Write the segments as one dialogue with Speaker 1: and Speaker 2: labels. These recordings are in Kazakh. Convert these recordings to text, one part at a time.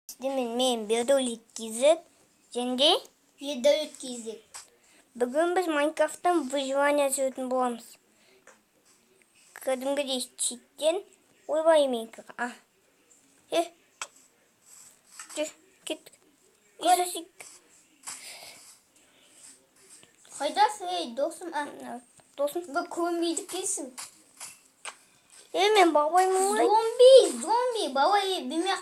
Speaker 1: Сіздермен мен Бердәулет KZ және
Speaker 2: Ердәулет KZ.
Speaker 1: Бүгін біз Майнкрафттан выживание түсіретін боламыз. Кәдімгідей читтен ойбай мен жүр, кеттік.
Speaker 2: Қайдасың, ей, досым?
Speaker 1: Досым.
Speaker 2: Бір көрінбейді екенсің.
Speaker 1: Мен бабаймын ғой.
Speaker 2: Зомби, зомби, бабай демек,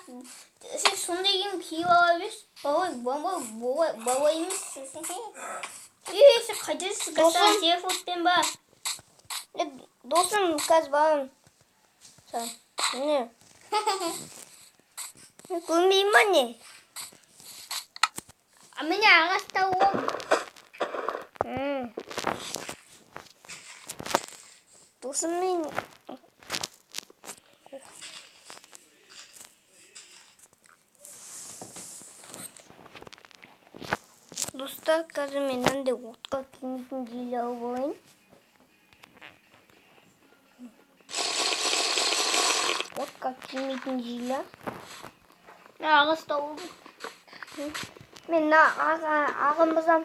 Speaker 2: сен сондай киім киіп ала берші. Бабай, бабай, бабай, бабай емессің. Ей, сен қайдасың?
Speaker 1: Досым.
Speaker 2: Телефонмен ба?
Speaker 1: Досым, қазір барамын. Не? Көрінбеймін ба не?
Speaker 2: Міне ағашта ол.
Speaker 1: Досым, мен достар, қазір мен мынандай отқа кимейтін желі алып алайын. Отқа кимейтін желі.
Speaker 2: Мен ағашта болдым.
Speaker 1: Мен мына ағын бұзам.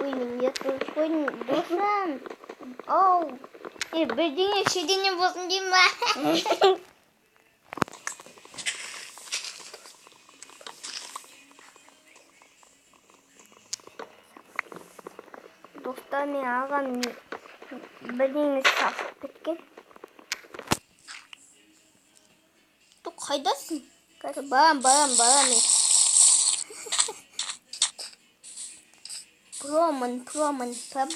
Speaker 2: Ой, мен ертіп қойдым, досым.
Speaker 1: Ау.
Speaker 2: Бірдеңе шедене болсын деймін ба?
Speaker 1: Достар, мен ағам бірдеңе сасып кеткен.
Speaker 2: Ту қайдасың? Барам, барам, барам мен. Промын, промын, пром.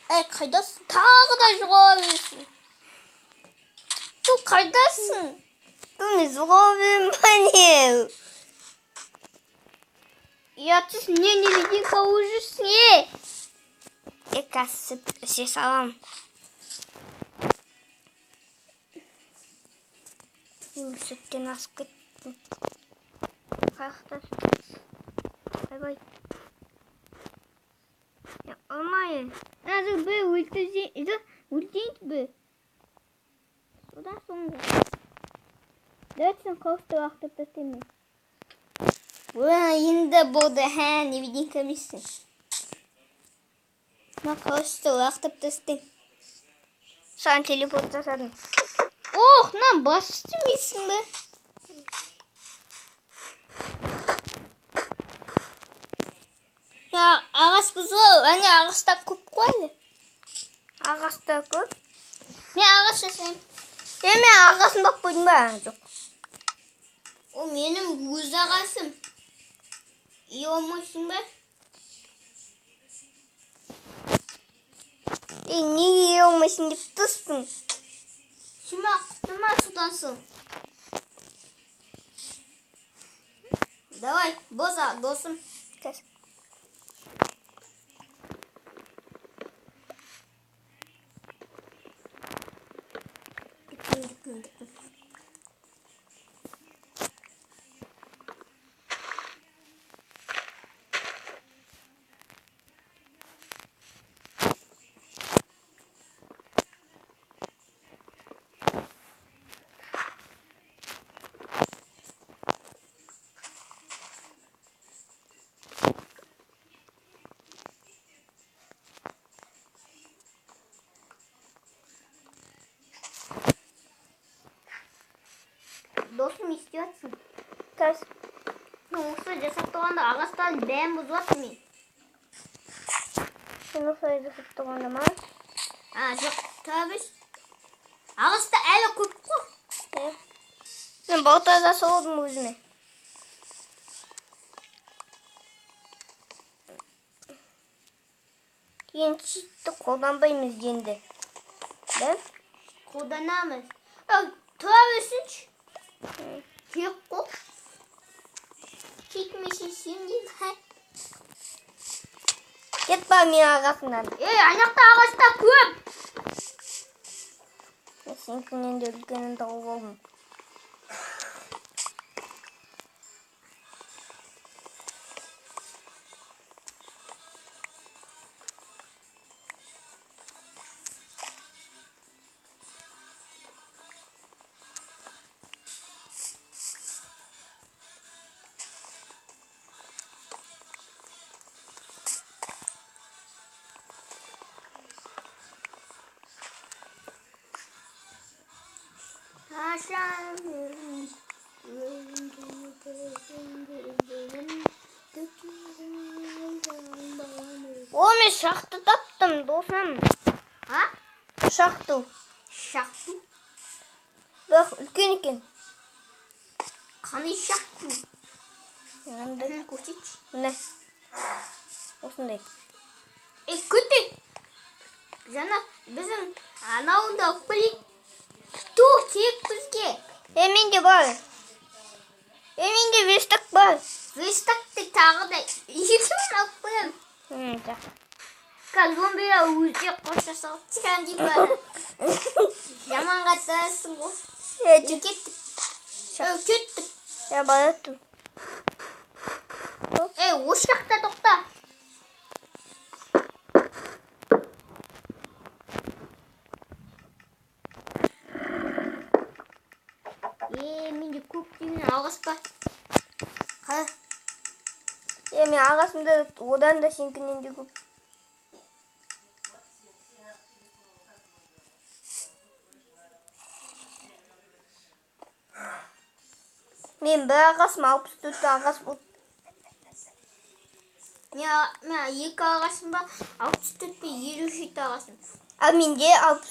Speaker 2: Эй, қайдасың? Тағы да жоғала бересің. Ту қайдасың?
Speaker 1: Ту мен жоғала беремін ба не?
Speaker 2: Ұятсыз, не неден қауып жүрсің, ей?
Speaker 1: Кәсіп іше салам. Мен сүттен асып кеттім. Қаяқта сүт? Ойбай. Алмайын.
Speaker 2: Қазір бір өлтірейін бір. Содан соң давайте сен қауіпті лақтырып тастаймын. Ой, енді болды, хә, невидимка емессің. Мына қылышты лақтырып тастаймын.
Speaker 1: Саған телепорт жасадым.
Speaker 2: Ох, мына бас істемейсің бе? Я, ағаш бұзып, әне ағашта көп қой әлі.
Speaker 1: Ағашта көп?
Speaker 2: Мен ағаш жасаймын.
Speaker 1: Мен ағашын бақ қойдым ба? Жоқ.
Speaker 2: О, менің өз ағашым. Ие алмайсың ба?
Speaker 1: Неге ие алмайсың деп тұрсың?
Speaker 2: Шыма, құтылма содан соң. Давай, боза, досым.
Speaker 1: Қазір.
Speaker 2: Досым, не істеп жатсың?
Speaker 1: Қазір.
Speaker 2: Осы жасап тұрғанда ағаштардың бәрін бұзып жатсың мен.
Speaker 1: Сен осылай жасап тұрғанда ма?
Speaker 2: Жоқ, тұра берші. Ағашта әлі көп қой.
Speaker 1: Мен балта жасап алдым өзіме. Кейін читті қолданбаймыз енді. Да?
Speaker 2: Қолданамыз. Тұра берсінші. Керек қой. Кетмесе сен дейді.
Speaker 1: Кет бар мен ағашымнан.
Speaker 2: Ей, ана жақта ағашта көп.
Speaker 1: Мен сенікінен де үлкенін тауып алдым. Е, шахта таптым, досым.
Speaker 2: А?
Speaker 1: Шахту.
Speaker 2: Шахту?
Speaker 1: Бірақ үлкен екен.
Speaker 2: Қандай шахту?
Speaker 1: Мынандай.
Speaker 2: Көрсетші.
Speaker 1: Міне. Осындай.
Speaker 2: Е, күтік. Жаңа біздің анауынды алып келейік. Ту, керек бізге.
Speaker 1: Е, менде бар. Е, менде верстак бар.
Speaker 2: Верстакты тағы да екеуін алып қоямын.
Speaker 1: Жақсы.
Speaker 2: Қазір зомбилар өздері қорша салып тиран деймін ба. Жаман қатарсың ғой.
Speaker 1: Е,
Speaker 2: Кеттік. Е, кеттік.
Speaker 1: Я бараттым.
Speaker 2: Е, осы жақта тоқта. Е, менде көптеген ағаш бар. Қара.
Speaker 1: Е, мен ағашымда одан да сенікінен де көп. Мен бір ағашым 64 ағаш болды.
Speaker 2: Мен екі ағашым бар, 64 пен 57 ағашым.
Speaker 1: Ал менде 60.